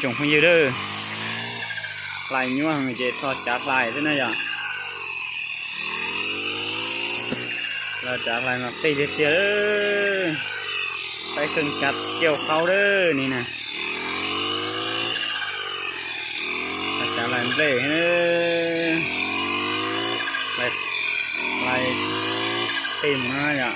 ຈົ່ງພະຍືເດີ ລາຍຍົວງເຈ ທໍ່ຈາກລາຍເດີນະຢາ ລາຍຈາກລາຍມາຕີເດດເດ ໄປເຄື່ອງຈັກກ່ຽວເຂົ້າເດີນີ້ນະ ລາຍຈາກລາຍເບຣກເດີ ລາຍ ລາຍເຕັມມາຢາ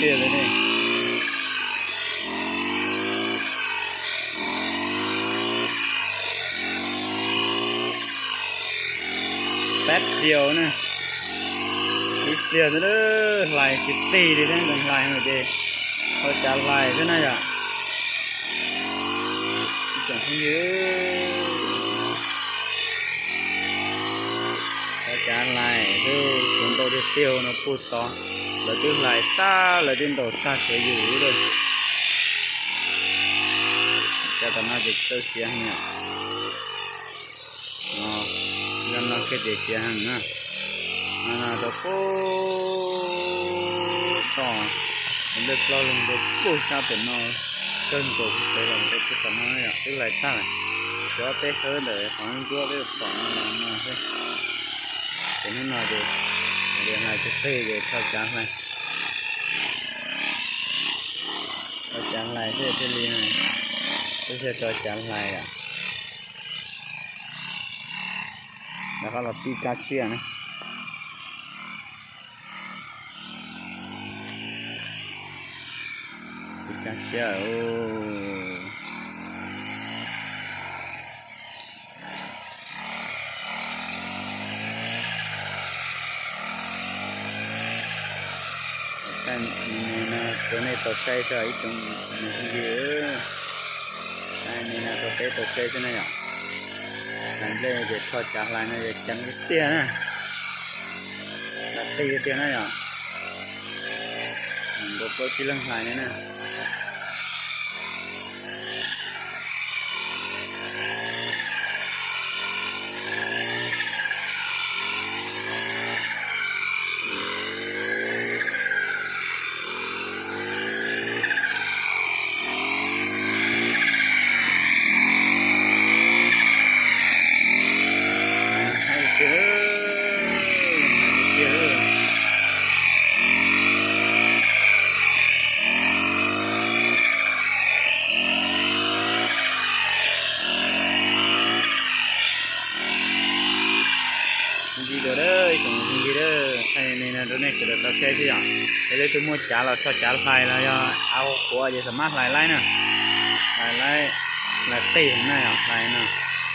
ເອີ ນີ້ນະ. ແປັບດຽວນະ ອີກດຽວເດີ ລາຍຊິຕີເດີ ເບິ່ງລາຍເຮົາເດ ເຂົາຈະລາຍເດີນະຢາ ຈັ່ງເປັນຢູ່ ເຂົາຈະລາຍເດີ ຝົນຕົກເດດເນາະ ປູດຕໍ່ ລະຕຶກລາຍຕາ ລະດິນໂດດຕາເສຍຢູ່ເດີ ຈະຕະມາເດັກເຕີເສຍຫຍັງ ເນາະ ຍາມນອນເຂດເດເຊຍຫັ້ນນະ ອັນນະ ໂຕໂປ ຕໍ່ ເລິກລໍລົງໂຕໂປຊາເປັນນອ ເຊິ່ງໂຕເປລອງໂຕໂປສາມາດຍາກໄຫຼຕາຍ ຕົວເຕເຮີເດີ ຂອງຕົວເລກສອງມາເປັນໜ້ອຍເດ ເດໃຫ້ເຕເດ ເຂົ້າຈານໄຫຼ ເຂົ້າຈານໄຫຼເດ ເດລີນະ ເດເຊຍຕໍ່ຈານໄຫຼອະ. ແລ້ວກໍລາວປີກາເຊຍນະ ປີກາເຊຍ ໂອ້ ແຕ່ນີ້ນະ ຕົວນີ້ຕົກໃສ່ຊະອີກຕົງນີ້ເດີ. ອັນນີ້ນະ ໂຕເຕໂຕເຕຊະນະຫຍັງ ມັນເລີຍຈະທອດຈາກລາຍນະ ຈະຈັນເຕຍນະ ລາຕີເຕຍນະຫຍັງ ອືມ ບໍ່ເປີດທີ່ເລື່ອງລາຍນີ້ນະ. ຍິນດີດ້ວຍເດີ ສົ່ງຍິນດີເດີ ໃຫ້ໃນນັ້ນໂດເນດ ເດີຕໍ່ແຊຊິຫຍັງ ໄປເລີຍ ຄືໝົດຈານລະ ຊອດຈານໄຟລະ ເອົາຂົວ ຈະສາມາດໄລ່ໄລ່ນະ ໄລ່ໄລ່ ໄລ່ຕີນະ ໄລ່ນະ.